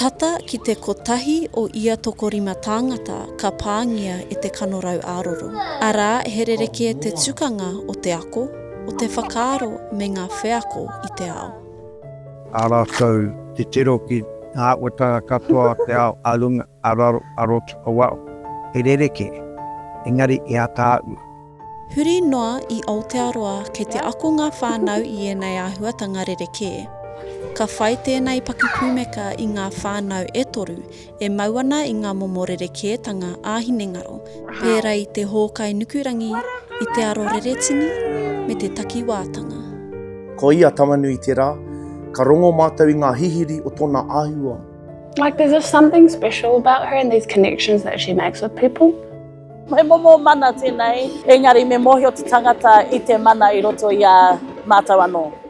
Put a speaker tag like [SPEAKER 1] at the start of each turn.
[SPEAKER 1] Tata ki te kotahi o ia tokorima tāngata ka pāngia e te kanorau ā-roro. Arā, he rerekē te tukanga o te ako, o te whakaaro me ngā wheako i te ao.
[SPEAKER 2] Ā rātou titiro ki ngā āhuatanga katoa o te ao, a runga, a raro, a roto, a waho. He rerekē, engari he ataahua.
[SPEAKER 1] Huri noa i Aotearoa kei te ako ngā whānau i ēnei āhuatanga rerekē. Ka whai tēnei pakipūmeka i ngā whānau e toru e mau ana i ngā momo rerekētanga ā-hinengaro, pērā i te hōkai nukurangi, i te aro reretini, me te takiwātanga.
[SPEAKER 3] Ko ia Tamanui-te-Rā, ka rongo mātou i ngā hihiri o tōna āhua.
[SPEAKER 4] Like there's just something special about her and these connections that she makes with people.
[SPEAKER 5] He momo mana tēnei, engari me mōhio te tangata i te mana i roto i a mātou anō.